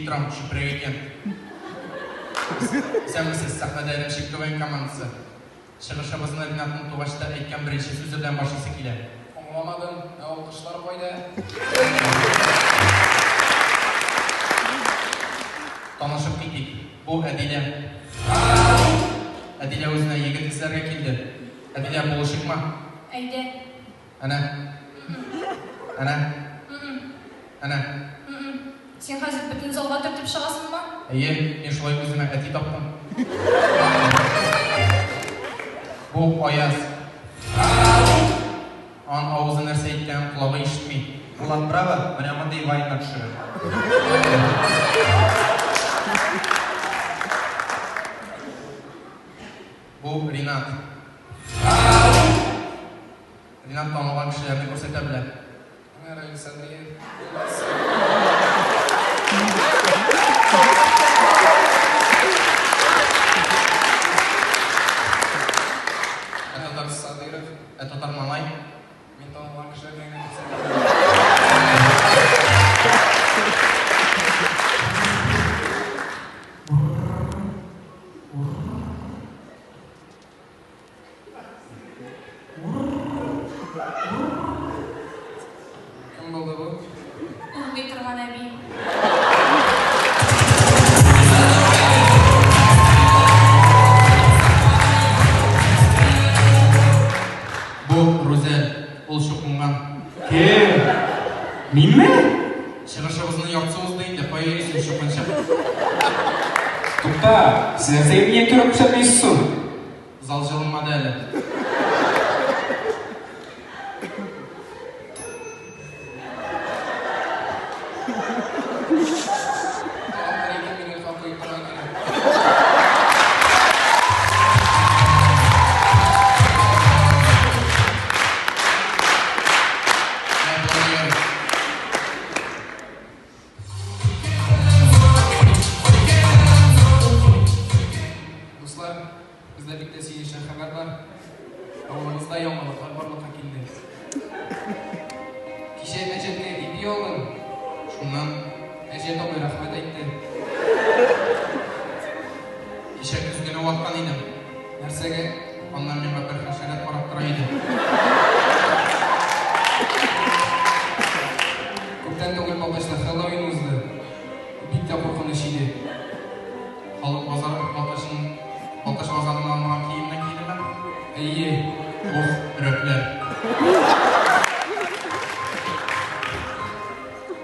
торам, чүпрәк икән. Исәнмесез, сәхнәдә Эремчек КВН командасы. Чыгышыбызны Ринатның тугач та әйткән беренче сүзе белән башлыйсы килә. Аңламадым, ә алкышлар кайда? Танышып китик. Бу, Әдилә. Әдилә үзенә егет эзләргә килде. Әдилә, булышыйкмы? Әйдә. Әнә. Әнә. Әнә. Син хәзер бөтен залга төртеп чыгасыңмы? Әйе, мин шулай үземә әти таптым. Бу Аяз. Аның авызы нәрсә әйткәнен колагы ишетми. Булат Браво менә мондый вайннар төшерә. Бу Ринат. Ринат танылган кешеләрне күрсәтә белә. Менә Раил Садриев. Ә татар Садыйров. Ә татар малай? Мин танылган кешеләрне генә күрсәтәм. Кем булды бу? Урлый торган әби. Бу Рүзәл, ул чукынган. Кем? Минме? Чыгышыбызның яртысы узды инде, кая йөрисең, чукынчык? Тукта, сез нәрсәгә миниатюра күрсәтмисез соң? Зал җылынмады әле. Тагын бер-ике минутка куеп торырга кирәк. Менә болай ярый. Дуслар, бездә бик тә сөенечле хәбәр бар. Авылыбызда яңалыклар барлыкка килде. Кичә мәчеткә ипи алдым. Шуннан Әҗәт абый рәхмәт әйтте. Кичә көзгене ваткан идем. Нәрсәгә? Аннан миңа бер хәшәрәт карап тора иде. Күптән түгел Балтачта Хэллоуин узды. Бик тә куркыныч иде. Халык базар Балтачның Балтач базарыннан алмаган киемнән кидеме? Әйе. Ух, өрәкләр.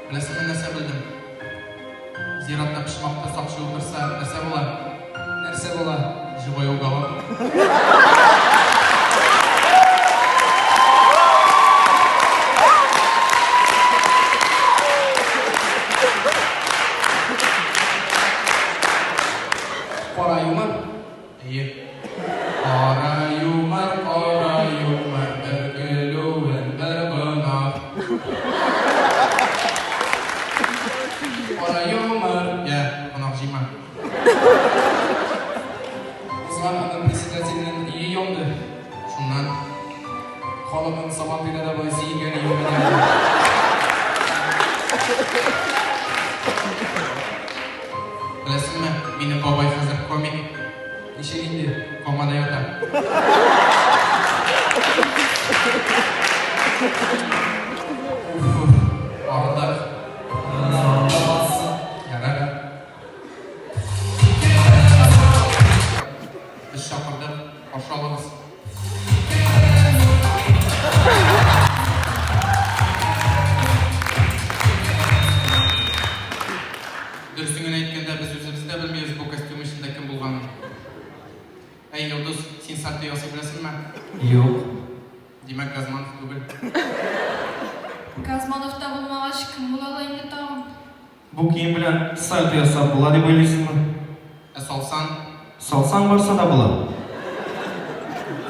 Беләсеңме нәрсә белдем? Зиратта почмакта сакчы утырса, нәрсә була? Нәрсә була? Живой уголок. Кара юмор. Әйе. Кара юмор, кара юмор, бер көлүен, бер гөнаһ. Кара юмор. Я, гөнаһ җыйма. Узган атна председательнең өе янды. Шуннан. Халыкның Сабантуйда да болай сөенгәне юк иде әле. Беләсеңме, минем бабай хәзер комик. Ничек инде? Комада ята. Уф, арыдык. Ярар. Без чакырдык, каршы алыгыз. Дөресен генә әйткәндә, без үзебез дә белмибез бу костюм эчендә кем булганын. Әй, Йолдыз, син сальто ясый беләсеңме? Юк. Димәк, Газманов түгел. Газманов та булмагач, кем була ала инде тагын? Бу кием белән сальто ясап була дип уйлыйсыңмы? Ә салсаң? Салсаң барса да була.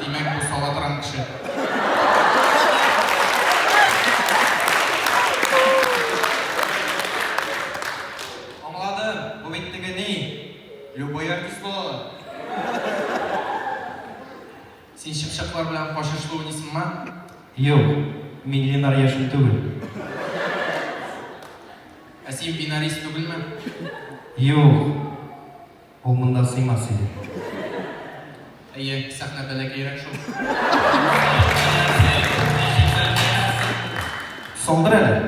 Димәк, бу сала торган кеше. Аңладым, бу бит теге ни, любой артист була ала. Син чыпчыклар белән качышлы уйныйсыңмы? Юк, мин Ленар Яшин түгел. Ә син бинарист түгелме? Юк, ул монда сыймас иде. Әйе, сәхнә бәләкәйрәк шул. Салдыр әле.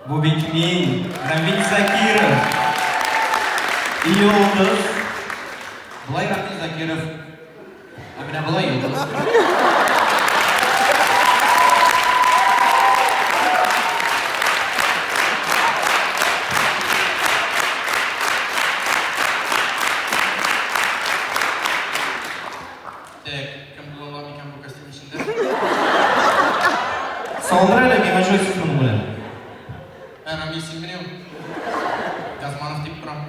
Бу бит мин, Рамил Закиров. Йолдыз. Болай Рамил Закиров. Ә менә болай Йолдыз. Так, кем була ала микән бу костюм эчендә? Салдыр әле, миңа җайсыз моның белән. Ә, Рамил, синмени ул? Газманов дип торам.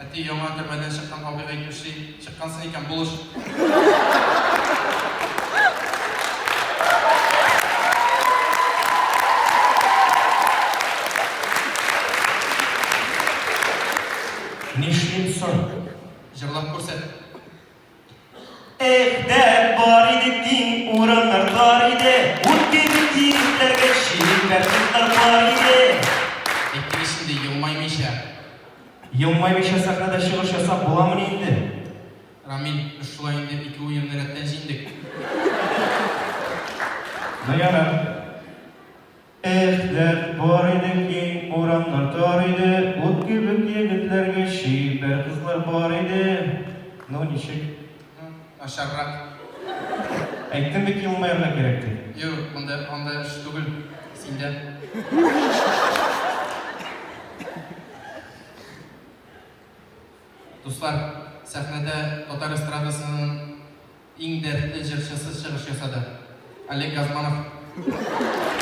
Әти, яңа төрмәдән чыккан абыйга әйтмешли, чыккансың икән, булыш. Нишлим соң? Җырлап күрсәт. Эх, дәрт бар иде, киң урамнар тар иде, Ут кебек егетләргә чибәр кызлар бар иде. Әйттек ич инде, елмаймыйча. Елмаймыйча сәхнәдә чыгыш ясап буламыни инде? Рамил, без шулай инде ике уенны рәттән җиңдек. Ну ярар. Эх, дәрт бар иде, киң урамнар тар иде, Ут кебек егетләргә чибәр кызлар бар иде. Ну, ничек? Ну, начаррак. Әйттем бит елмаерга кирәк дип. Юк, монда анда эш түгел, синдә. Дуслар, сәхнәдә татар эстрадасының иң дәртле җырчысы чыгыш ясады. Олег Газманов.